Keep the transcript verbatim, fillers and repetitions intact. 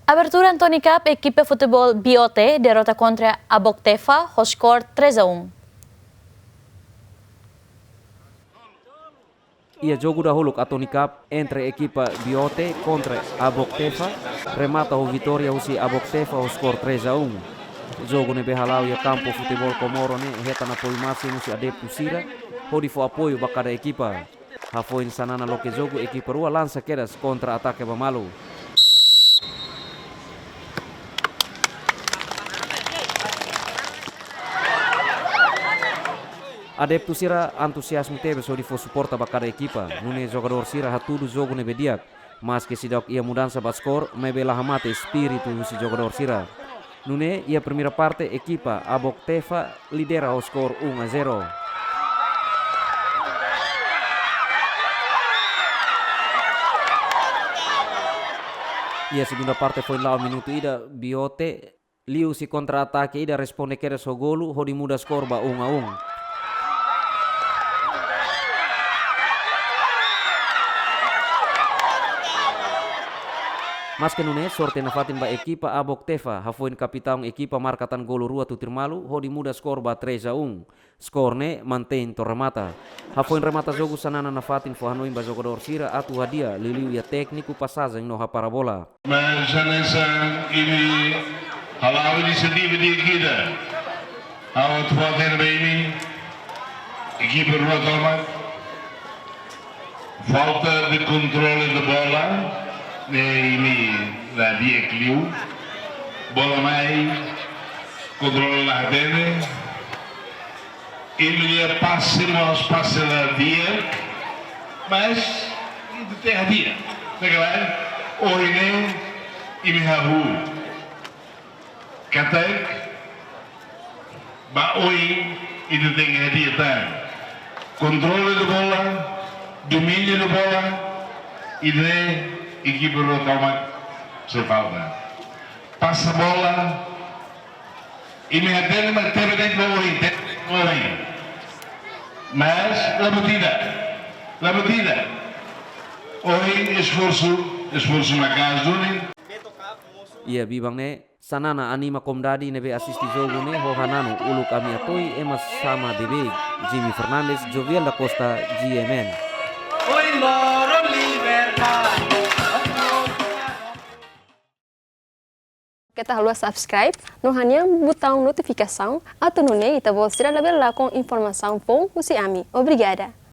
Abertura Anthony Cup, ekipa futeból B O T derrota kontra Abok Tefa ho skor três a um. Iha jogu dahuluk Anthony Cup entre ekipa B O T kontra Abok Tefa, remata ho vitória husi Abok Tefa ho skor três a um. Jogu ne'ebé hala'o iha kampu futeból Komoro ne'e hetan apoiu másimu husi adeptu sira, hodi fó apoiu ba kada ekipa. Hafoin Xanana loke jogu, ekipa rua lansa kedas kontra-atake ba malu. Adeptu sira antuziazmu tebes hodi fó suporta ba kada ekipa. Nune'e jogadór sira hatudu jogu ne'ebé di'ak. Maske seidauk iha mudansa ba skor, maibé la hamate espíritu husi jogadór sira. Nune'e iha primeira parte, ekipa Abok Tefa lidera ho skor um a zero. Iha segunda parte, foin la'o minutu ida, B O T liuhusi kontra-atake ida responde kedas ho golu hodi muda skor ba um a um. Maske nune'e, sorte nafatin ba ekipa Abok Tefa, hafoin kapitaun ekipa marka tan golu rua tutuir malu hodi muda skor ba três a um. Skor ne'e mantein to'o remata. Hafoin remata jogu, Xanana nafatin fó hanoin ba jogadór sira atu hadi'a, liuliu iha tékniku, pasajen no hapara bola. Mas hanesan imi hala'o inisiativa di'ak ida. Ha'u atu fó-hatene ba imi, ekipa rua tomak. Falta de controle de bola, ne'e imi la di'ak liu. Bola mai, kontrola la hatene. Imi-nia pase mós pase la di'ak, mas imi tenke hadi'a. Ne'e klaru, ohin ne'e imi hahú. Katak ba oin ita tenke hadi'a tan. Kontrole de bola, domíniu de bola, ida-ne'e ekipa rua tomak sente falta. Pasa bola, imi hatene mak tebe de'it ba oin, tebe de'it ba oin. Mas la buat ida, la buat ida. Ohin esforsu, esforsu maka'as duni. Iha biban ne'e, Xanana anima komunidade ne'ebé asiste jogu ne'e ho hananu, uluk ami atu ema sama beibeik. Jimmy Fernandes, Joviel da Costa, G M N. Keta haluha subscribe no hanehan butaun notifikasaun atu nune'e ita-boot sira labele lakon informasaun foun husi ami. Obrigada.